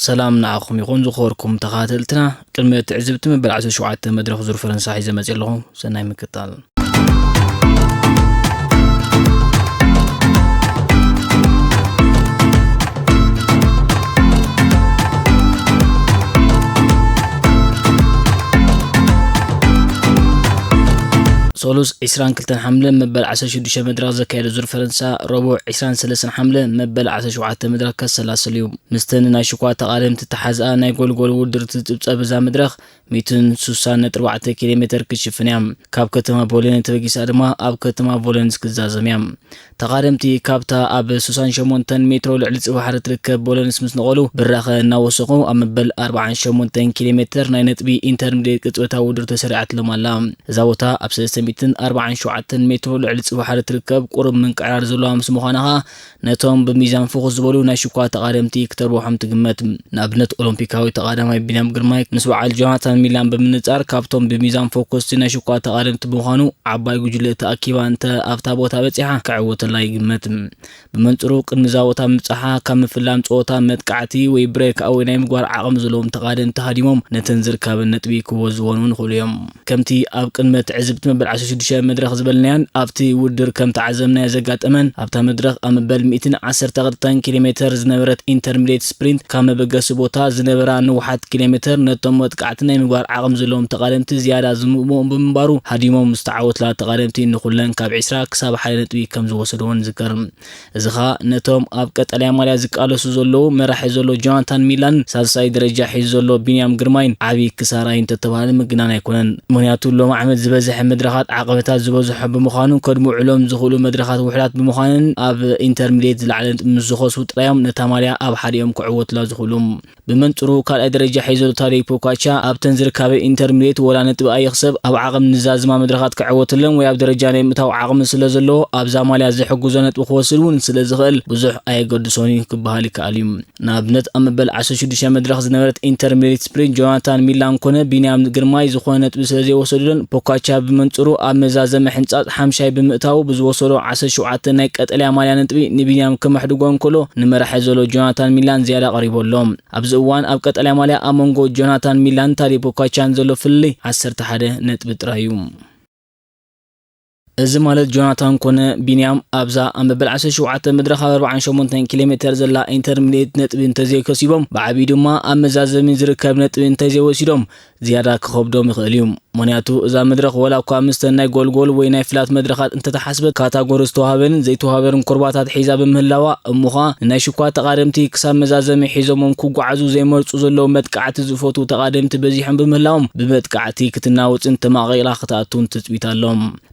ሰላም ንዓኹም ይኹን ዝኸበርኩም ተኸታተልትና። ቅድሚ ትዕዝብቲ መበል ዓሰርተ ሸውዓተ መድረኽ ዙር ፈረንሳ ሒዘ መፅእ ኣለኹ። ሰናይ ምክታል። ሰሉስ ዕስራን ክልተን ሓምለ መበል ዓሰርተ ሽዱሽተ መድረኽ ዘካየደ ዙር ፈረንሳ፣ ረቡዕ ዕስራን ሰለስተን ሓምለ መበል ዓሰርተ ሸውዓተ መድረኽ ከሰላስል እዩ። ምስተን ናይ ሽኳ ተቓደምቲ ተሓዝኣ ናይ ጎልጎል ውድድር ትጽብጸብ እዛ መድረኽ፣ ሚእትን ስሳን ነጥቢ ኣርባዕተ ኪሎ ሜተር ክትሽፍን እያ። ካብ ከተማ ቮሎኒ ተበጊሳ ድማ ኣብ ከተማ ቮሎኒስ ክትዛዘም እያ። ተቓደምቲ ካብታ ኣብ ስሳን ሸሞንተን ሜትሮ ልዕሊ ጽፍሒ ትርከብ ቮሎኒስ ምስ ነቐሉ፣ ብራኸ እናወሰኹ ኣብ መበል ኣርባዓን ሸሞንተን ኪሎ ሜተር ናይ ነጥቢ ኢንተርሚዲየት ቅጽበታዊ ውድድር ተሰሪዓትሎም ኣላ። እዛ ቦታ ኣብ ሰለስተ ሚእትን ኣርባዓን ሸውዓተን ሜትሮ ልዕሊ ጽፍሒ ትርከብ፣ ቁሩብ ምንቅዕራር ዘለዋ ምስ ምዃና ኸኣ፣ ነቶም ብሚዛን ፍኹስ ዝበሉ ናይ ሽኳ ተቓደምቲ ክተርብሖም ትግመት። ንኣብነት፣ ኦሎምፒካዊ ተቓዳማይ ቢንያም ግርማይ ምስ በዓል ጆናታን ሚላን ብምንጻር፣ ካብቶም ብሚዛን ፈኮስቲ ናይ ሽኳ ተቓደምቲ ብምዃኑ፣ ዓባይ ጉጅለ ተኣኪባ እንተ ኣብታ ቦታ በጺሓ ክዕወተላ ይግመት። ብመንጽሩ፣ ቅድሚ እዛ ቦታ ምብጻሓ፣ ካብ ምፍላም ጸወታ መጥቃዕቲ ወይ ብሬክ ኣወይ ናይ ምግባር ዓቕሚ ዘለዎም ተቓደምቲ ሃዲሞም ነተን ዝርካበን ነጥቢ ክወዝዎን እውን ይኽእሉ እዮም። ከምቲ ኣብ ቅድመ ትዕዝብቲ መበል ዓሰርተ ሽዱሽተ መድረኽ ዝበልናዮን ኣብቲ ውድድር ከም ተዓዘብናዮ ዘጋጠመን፣ ኣብታ መድረኽ ኣብ መበል ሚእትን ዓሰርተ ክልተን ኪሎ ሜተር ዝነበረት ኢንተርሚዲየት ስፕሪንት ካብ መበገሲ ቦታ ዝነበራ ንውሓት ኪሎ ሜተር ነቶም መጥቃዕቲ ናይ ምግባር ዓቕሚ ዘለዎም ተቓደምቲ ዝያዳ ዝምእምኦም ብምንባሩ፣ ሃዲሞም ዝተዓወትላ ተቓደምቲ ንኹለን ካብ ዕስራ ክሳብ ሓደ ነጥቢ ከም ዝወሰድዎን ይዝከር። እዚ ኸኣ ነቶም ኣብ ቀጠልያ ማልያ ዝቃለሱ ዘለዉ መራሒ ዘሎ ጆናታን ሚላን ሳልሳይ ደረጃ ሒዙ ዘሎ ቢንያም ግርማይን ዓቢ ክሳራ እዩ እንተተባህለ ምግናን ኣይኮነን። ምኽንያቱ ሎም ዓመት ዝበዝሐ መድረኻት ዓቐበታት ዝበዝሖ ብምዃኑ፣ ከድምዑሎም ዝኽእሉ መድረኻት ውሑዳት ብምዃንን ኣብ ኢንተርሚዲየት ዝለዓለ ምስ ዝኸሱ ጥራዮም ነታ ማልያ ኣብ ሓዲኦም ክዕወቱላ ዝኽእሉ። ብመንጽሩ ካልኣይ ደረጃ ሒዙ ዘሎ ታደይ ፖካቻ ኣብተን ዝርካበ ኢንተርሚዲየት ወላ ነጥቢ ኣይኽሰብ፣ ኣብ ዓቕሚ ንዛዝማ መድረኻት ክዕወትለን ወይ ኣብ ደረጃ ናይ ምእታው ዓቕሚ ስለ ዘለዎ ኣብዛ ማልያ ዝሕግዞ ነጥቢ ክወስድ እውን ስለ ዝኽእል ብዙሕ ኣየገድሶን እዩ ክበሃል ይከኣል እዩ። ንኣብነት ኣብ መበል ዓሰርተ ሽዱሽተ መድረኽ ዝነበረት ኢንተርሚዲየት ስፕሪንት ጆናታን ሚላን ኮነ ቢንያም ግርማይ ዝኾነ ነጥቢ ስለ ዘይወሰዱለን ፖካቻ ብመንጽሩ ኣብ መዛዘሚ ሕንጻጽ ሓምሻይ ብምእታዉ ብዝወሰዶ ዓሰርተ ሸውዓተ ናይ ቀጠልያ ማልያ ነጥቢ ንቢንያም ከመሕድጎ እንከሎ ንመራሒ ዘሎ ጆናታን ሚላን ዝያዳ ቀሪቡ ኣሎ። ኣብዚ እዋን ኣብ ቀጠልያ ማልያ ኣብ መንጎ ጆናታን ሚላን ታዴ ፖካቻን ዘሎ ፍልልይ ዓሰርተ ሓደ ነጥቢ ጥራይ እዩ። እዚ ማለት ጆናታን ኮነ ቢንያም ኣብዛ ኣብ መበል ዓሰርተ ሸውዓተ መድረኽ ኣብ ኣርባዓን ሸሞንተን ኪሎ ሜተር ዘላ ኢንተርሚዲየት ነጥቢ እንተዘይከሲቦም፣ ብዓቢኡ ድማ ኣብ መዛዘሚ ዝርከብ ነጥቢ እንተዘይወሲዶም ዝያዳ ክኸብዶም ይኽእል እዩ። ምኽንያቱ እዛ መድረኽ ዋላ እኳ ምስተን ናይ ጎልጎል ወይ ናይ ፍላት መድረኻት እንተተሓስበት ካታጎሪ ዝተዋህበን ዘይተዋህበን ኮርባታት ሒዛ ብምህላዋ፣ እሞ ኸኣ ንናይ ሽኳ ተቓደምቲ ክሳብ መዛዘሚ ሒዞሞም ክጓዓዙ ዘይመርጹ ዘለዉ መጥቃዕቲ ዝፈትዉ ተቓደምቲ በዚሖም ብምህላዎም ብመጥቃዕቲ ክትናወጽን ተማቒላ ክትኣቱን ትጽቢት ኣሎ።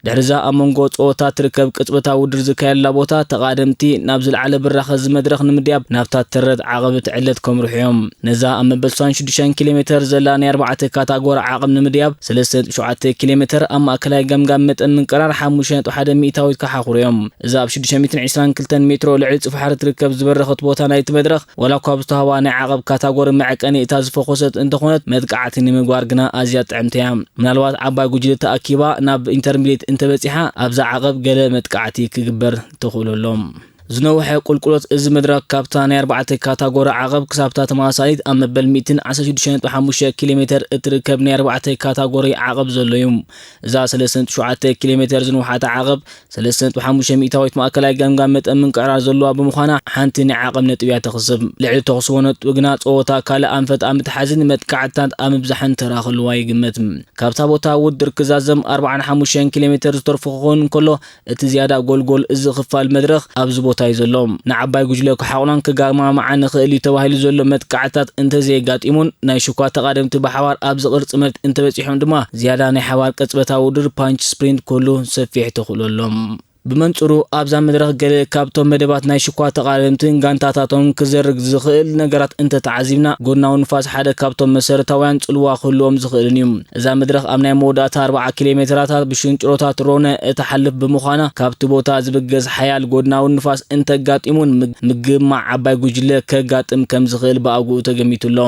ድሕሪዛ ኣብ መንጎ ጸወታ ትርከብ ቅጽበታዊ ውድድር ዝካየደላ ቦታ ተቓደምቲ ናብ ዝለዓለ ብራኸ እዚ መድረኽ ንምድያብ ናብታ ተረት ዓቐብ ትዕለት ከምርሑ እዮም። ነዛ ኣብ መበል ስሳን ሽዱሽተን ኪሎ ሜተር ዘላ ናይ ኣርባዕተ ካታጎሪ ዓቐብ ንምድያብ ሰለስተ ነጥቢ ሸውዓተ ኪሎ ሜተር ኣብ ማእከላይ ገምጋም መጠን ምንቅራር ሓሙሽተ ነጥቢ ሓደ ሚእታዊት ክሓኹሩ እዮም። እዛ ኣብ ሽዱሽተ ሚእትን ዕስራን ክልተን ሜትሮ ልዕሊ ጽፍሓሪ ትርከብ ዝበረኸት ቦታ ናይቲ መድረኽ፣ ዋላ እኳ ብዝተዋህባ ናይ ዓቐብ ካታጎሪ መዐቀኒ እታ ዝፈኾሰት እንተኾነት፣ መጥቃዕቲ ንምግባር ግና ኣዝያ ጥዕምቲ እያ። ምናልባት ዓባይ ጉጅለ ተኣኪባ ናብ ኢንተርሚዲየት እንተበጺሓ፣ ኣብዛ ዓቐብ ገለ መጥቃዕቲ ክግበር ተኽእሎ ኣሎ። ዝነውሐ ቁልቁሎት እዚ መድረኽ ካብታ ናይ ኣርባዕተ ካታጎሪ ዓቐብ ክሳብታ ተመሳሳሊት ኣብ መበል ሚእትን ዓሰርተ ሽዱሽተ ነጥቢ ሓሙሽተ ኪሎ ሜተር እትርከብ ናይ ኣርባዕተ ካታጎሪ ዓቐብ ዘሎ እዩ። እዛ ሰለስተ ነጥቢ ሸውዓተ ኪሎ ሜተር ዝንውሓት ዓቐብ ሰለስተ ነጥቢ ሓሙሽተ ሚእታዊት ማእከላይ ገምጋም መጠን ምንቅዕራር ዘለዋ ብምዃና ሓንቲ ናይ ዓቐብ ነጥቢ እያ ተኽስብ። ልዕሊ ተኽስቦ ነጥቢ ግና ጸወታ ካልእ ኣንፈት ኣብ ምትሓዝን መጥቃዕትታት ኣብ ምብዛሕን ተራ ክህልዋ ይግመት። ካብታ ቦታ ውድድር ክዛዘም ኣርባዓን ሓሙሽተን ኪሎ ሜተር ዝተርፎ ክኸውን እንከሎ፣ እቲ ዝያዳ ጎልጎል እዚ ክፋል መድረኽ ኣብዚ ቦታ እዩ ዘሎ። ንዓባይ ጉጅለ ክሓቑናን ክጋማማዓን ይኽእል እዩ ተባሂሉ ዘሎ መጥቃዕትታት እንተዘየጋጢሙን፣ ናይ ሽኳ ተቓደምቲ ብሓባር ኣብዚ ቅርጺ መሬት እንተበጺሖም ድማ፣ ዝያዳ ናይ ሓባር ቅጽበታዊ ውድድር ፓንች ስፕሪንት ክህሉ ሰፊሕ ተኽእሎ ኣሎ። ብመንጽሩ፣ ኣብዛ መድረኽ ገለ ካብቶም መደባት ናይ ሽኳ ተቓደምትን ጋንታታቶም ክዘርግ ዝኽእል ነገራት እንተተዓዚብና፣ ጎድናዊ ንፋስ ሓደ ካብቶም መሰረታውያን ጽልዋ ክህልዎም ዝኽእልን እዩ። እዛ መድረኽ ኣብ ናይ መወዳእታ ኣርብዓ ኪሎ ሜትራታት ብሽንጭሮታት ሮነ እትሓልፍ ብምዃና፣ ካብቲ ቦታ ዝብገስ ሓያል ጎድናዊ ንፋስ እንተጋጢሙን፣ ምግ-፣ ምግማዕ ዓባይ ጉጅለ ከጋጥም ከም ዝኽእል ብኣግኡ ተገሚቱ ኣሎ።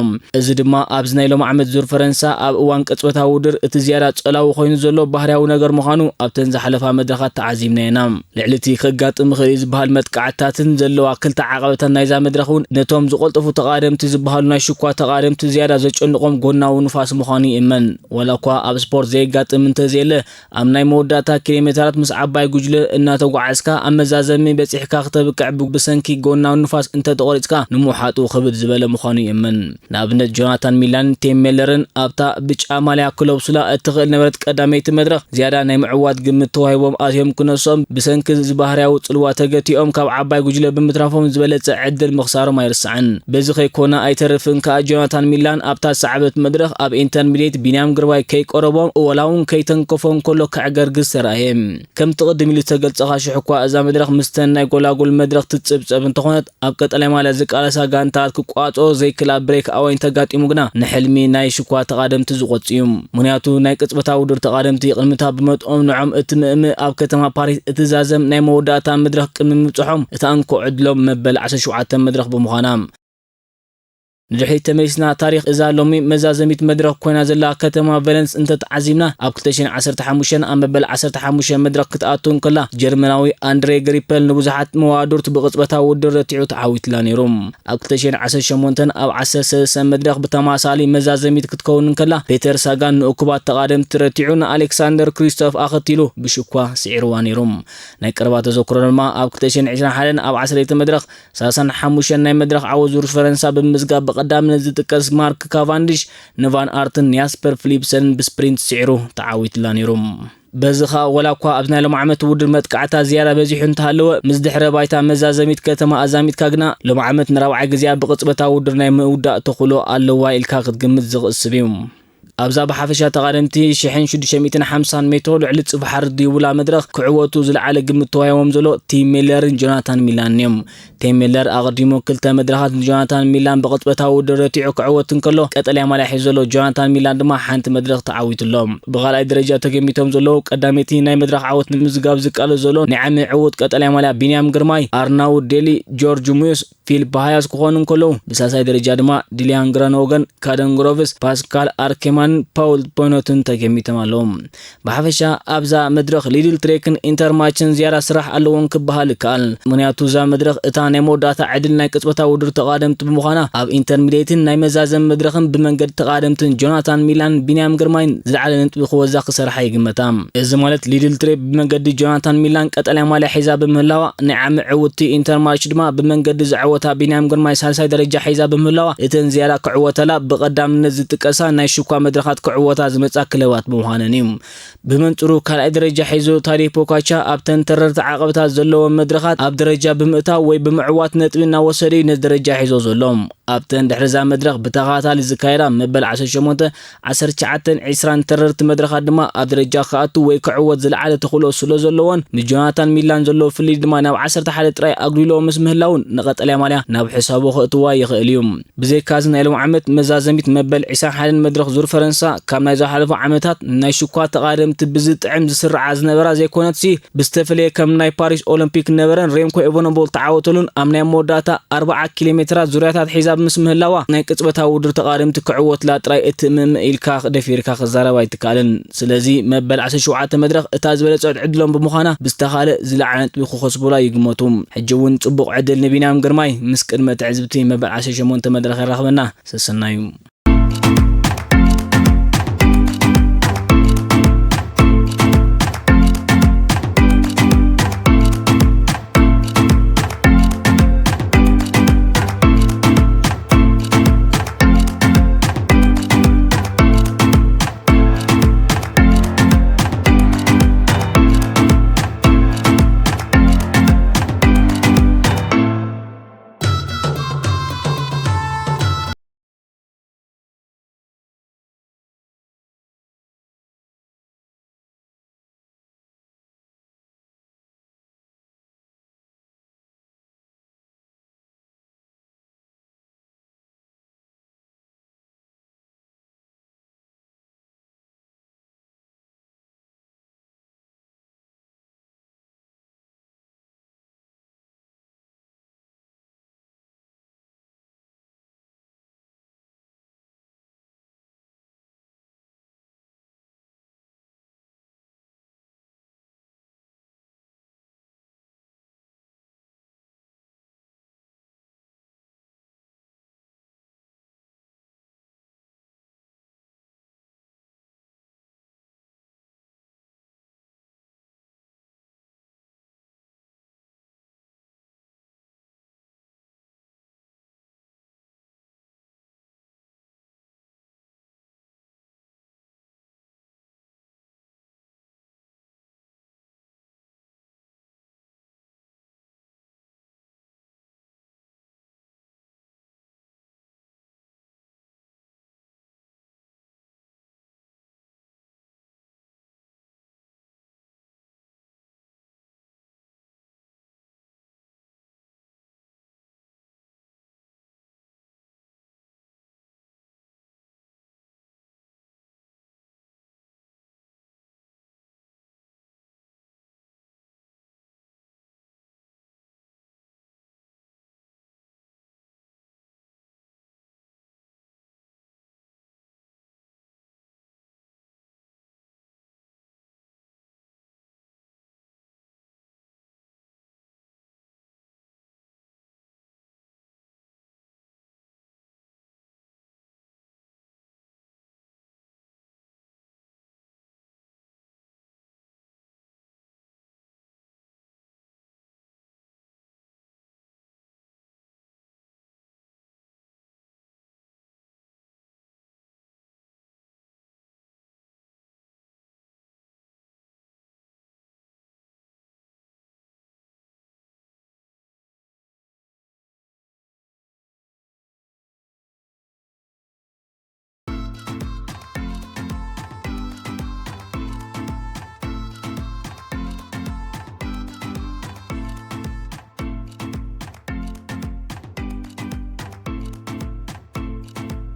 እዚ ድማ ኣብዚ ናይ ሎሚ ዓመት ዙር ፈረንሳ ኣብ እዋን ቅጽበታዊ ውድድር እቲ ዝያዳ ጸላዊ ኮይኑ ዘሎ ባህርያዊ ነገር ምዃኑ ኣብተን ዝሓለፋ መድረኻት ተዓዚብና ኢና። ልዕሊ እቲ ከጋጥም ይኽእል እዩ ዝበሃል መጥቃዕትታትን ዘለዋ ክልተ ዓቐበታት ናይዛ መድረኽ እውን ነቶም ዝቐልጠፉ ተቓደምቲ ዝበሃሉ ናይ ሽኳ ተቓደምቲ ዝያዳ ዘጨንቖም ጎናዊ ንፋስ ምዃኑ ይእመን። ዋላ እኳ ኣብ ስፖርት ዘየጋጥም እንተዘየለ፣ ኣብ ናይ መወዳእታ ኪሎ ሜትራት ምስ ዓባይ ጉጅለ እናተጓዓዝካ ኣብ መዛዘሚ በጺሕካ ክተብቅዕ ብ-፣ ብሰንኪ ጎናዊ ንፋስ እንተተቖሪጽካ ንምውሓጡ ክብድ ዝበለ ምዃኑ ይእመን። ንኣብነት ጆናታን ሚላን ቲም ሜለርን ኣብታ ብጫ ማልያ ክለብሱላ እትኽእል ነበረት ቀዳመይቲ መድረኽ ዝያዳ ናይ ምዕዋት ግምት ተዋሂቦም ኣትዮም ክነሶም ብሰንኪ እዚ ባህርያዊ ጽልዋ ተገቲኦም ካብ ዓባይ ጉጅለ ብምትራፎም ዝበለጸ ዕድል ምኽሳሮም ኣይርሳዕን። በዚ ከይኮነ ኣይተርፍን ከኣ ጆናታን ሚላን ኣብታ ዝሰዓበት መድረኽ ኣብ ኢንተርሚድየት ቢንያም ግርማይ ከይቀረቦም ወላ እውን ከይተንከፎ እንከሎ ከዕገርግስ ተራእየ። ከምቲ ቅድም ኢሉ ዝተገልጸ ሽሕ እኳ እዛ መድረኽ ምስተን ናይ ጎላጉል መድረኽ ትጽብጸብ እንተኾነት ኣብ ቀጠልያ ማልያ ዝቃለሳ ጋንታት ክቋጽኦ ዘይክላ ብሬክ ኣወይ እንተጋጢሙ ግና ንሕልሚ ናይ ሽኳ ተቓደምቲ ዝቖጽ እዩ። ምኽንያቱ ናይ ቅጽበታዊ ውድድር ተቓደምቲ ቅድሚታ ብመጥኦም ንዖም እቲ ምእምእ ኣብ ከተማ ፓሪስ እቲ ዛዘም ናይ መወዳእታ መድረኽ ቅድሚ ምብጽሖም እታ እንኮ ዕድሎም መበል ዓሰርተ ሸውዓተ መድረኽ ብምዃና። ንድሕሪት ተመሊስና ታሪኽ እዛ ሎሚ መዛዘሚት መድረኽ ኮይና ዘላ ከተማ ቨለንስ እንተተዓዚብና ኣብ ክልተ ሽሕን ዓሰርተ ሓሙሽተን ኣብ መበል ዓሰርተ ሓሙሽተ መድረኽ ክትኣቱ እንከላ ጀርመናዊ ኣንድሬ ግሪፐል ንብዙሓት መዋዱርት ብቕጽበታዊ ውድድር ረቲዑ ተዓዊትላ ነይሩ። ኣብ ክልተ ሽሕን ዓሰርተ ሸሞንተን ኣብ ዓሰርተ ሰለስተ መድረኽ ብተማሳሊ መዛዘሚት ክትከውን እንከላ፣ ፔተር ሳጋን ንእኩባት ተቓደምቲ ረቲዑ ንኣሌክሳንደር ክሪስቶፍ ኣኸቲሉ ብሽኳ ስዒርዋ ነይሩ። ናይ ቀረባ ተዘክሮ ድማ ኣብ ክልተ ሽሕን ዕስራን ሓደን ኣብ ዓሰርተ መድረኽ ሰላሳን ሓሙሽተን ናይ መድረኽ ዓወት ዙር ፈረንሳ ብምምዝጋብ ብቐዳምነት ዝጥቀስ ማርክ ካቫንዲሽ ንቫን ኣርትን ኒያስፐር ፊሊፕሰንን ብስፕሪንት ስዒሩ ተዓዊትላ ነይሩ። በዚ ኸኣ ወላ እኳ ኣብዚ ናይ ሎም ዓመት ውድድር መጥቃዕታ ዝያዳ በዚሑ እንተሃለወ፣ ምስ ድሕረ ባይታ መዛዘሚት ከተማ ኣዛሚድካ ግና ሎም ዓመት ንራብዓይ ግዜኣ ብቕጽበታዊ ውድድር ናይ ምውዳእ ተኽእሎ ኣለዋ ኢልካ ክትግምት ዝኽእስብ እዩ። ኣብዛ ብሓፈሻ ተቓደምቲ ሽሕን ሽዱሽተ ሚእትን ሓምሳን ሜትሮ ልዕሊ ጽፍሓር ድይቡላ መድረኽ ክዕወቱ ዝለዓለ ግምት ተዋሂቦም ዘሎ ቲም ሜለርን ጆናታን ሚላን እዮም። ቲም ሜለር ኣቐዲሙ ክልተ መድረኻት ንጆናታን ሚላን ብቕጽበታዊ ውድድር ረቲዑ ክዕወት እንከሎ፣ ቀጠልያ ማልያ ሒዙ ዘሎ ጆናታን ሚላን ድማ ሓንቲ መድረኽ ተዓዊቱ ኣሎ። ብኻልኣይ ደረጃ ተገሚቶም ዘለዉ ቀዳመይቲ ናይ መድረኽ ዓወት ንምዝጋብ ዝቃለስ ዘሎ ናይ ዓሚ ዕዉት ቀጠልያ ማልያ ቢንያም ግርማይ፣ ኣርናውድ ዴሊ፣ ጆርጅ ሙዮስ፣ ፊሊፕ ሃያስ ክኾኑ እንከለዉ፣ ብሳልሳይ ደረጃ ድማ ዲልያን ግረንሆገን፣ ካደን ግሮቭስ፣ ፓስካል ኣርኬማንን ፓውል ቦኖትን ተገሚቶም ኣለዉ። ብሓፈሻ ኣብዛ መድረኽ ሊድል ትሬክን ኢንተርማችን ዝያዳ ስራሕ ኣለዎን ክበሃል ይከኣል። ምኽንያቱ እዛ መድረኽ እታ ናይ መወዳእታ ዕድል ናይ ቅጽበታዊ ውድድር ተቓደምቲ ብምዃና፣ ኣብ ኢንተርሚድየትን ናይ መዛዘም መድረኽን ብመንገዲ ተቓደምትን ጆናታን ሚላን ቢንያም ግርማይን ዝለዓለ ነጥቢ ክወዛ ክሰርሓ ይግመታ። እዚ ማለት ሊድል ትሬክ ብመንገዲ ጆናታን ሚላን ቀጠልያ ማልያ ሒዛ ብምህላዋ፣ ናይ ዓሚ ዕውትቲ ኢንተርማች ድማ ብመንገዲ ዝዓወታ ቢንያም ግርማይ ሳልሳይ ደረጃ ሒዛ ብምህላዋ፣ እተን ዝያዳ ክዕወተላ ብቐዳምነት ዝጥቀሳ ናይ ሽኳ መድረኻት ክዕወታ ዝመጻ ክለባት ብምዃነን እዩ። ብመንጽሩ ካልኣይ ደረጃ ሒዙ ታዴ ፖጋቻ ኣብተን ተረርቲ ዓቐብታት ዘለወን መድረኻት ኣብ ደረጃ ብምእታው ወይ ብምዕዋት ነጥቢ እናወሰደ እዩ ነዚ ደረጃ ሒዞ ዘሎ። ኣብተን ድሕሪ እዛ መድረኽ ብተኸታታሊ ዝካየዳ መበል ዓሰርተ ሸሞንተ፣ ዓሰርተ ትሽዓተን ዕስራን ተረርቲ መድረኻት ድማ ኣብ ደረጃ ክኣቱ ወይ ክዕወት ዝለዓለ ተኽእሎ ስለ ዘለዎን ንጆናታን ሚላን ዘለዎ ፍልልይ ድማ ናብ ዓሰርተ ሓደ ጥራይ ኣጉዲልዎ ምስ ምህላውን ንቐጠልያ ማልያ ናብ ሕሳቡ ከእትዋ ይኽእል እዩ። ብዘይካዚ ናይ ሎም ዓመት መዛዘሚት መበል ዕስራን ሓደን መድረኽ ዙር ፈረንሳ ካብ ናይ ዝሓለፉ ዓመታት ናይ ሽኳ ተቓደምቲ ብዝጥዕም ዝስርዓ ዝነበራ ዘይኮነትሲ ብዝተፈለየ ከም ናይ ፓሪስ ኦሎምፒክ ነበረን ሬምኮ ኤቨነቦል ተዓወተሉን ኣብ ናይ መወዳእታ ኣርብዓ ኪሎ ሜትራት ዙርያታት ሒዛ ምስ ምህላዋ ናይ ቅጽበታዊ ውድድር ተቓደምቲ ክዕወትላ ጥራይ እትእምም ኢልካ ደፊርካ ክዛረብ ኣይትከኣልን። ስለዚ መበል ዓሰርተ ሸውዓተ መድረኽ እታ ዝበለጸት ዕድሎም ብምዃና ብዝተኻለ ዝለዓለ ነጥቢ ክኸስቡላ ይግመቱ። ሕጂ እውን ጽቡቕ ዕድል ንቢንያም ግርማይ ምስ ቅድመ ትዕዝብቲ መበል ዓሰርተ ሸሞንተ መድረኽ የራኽበና። ሰሰናዩ።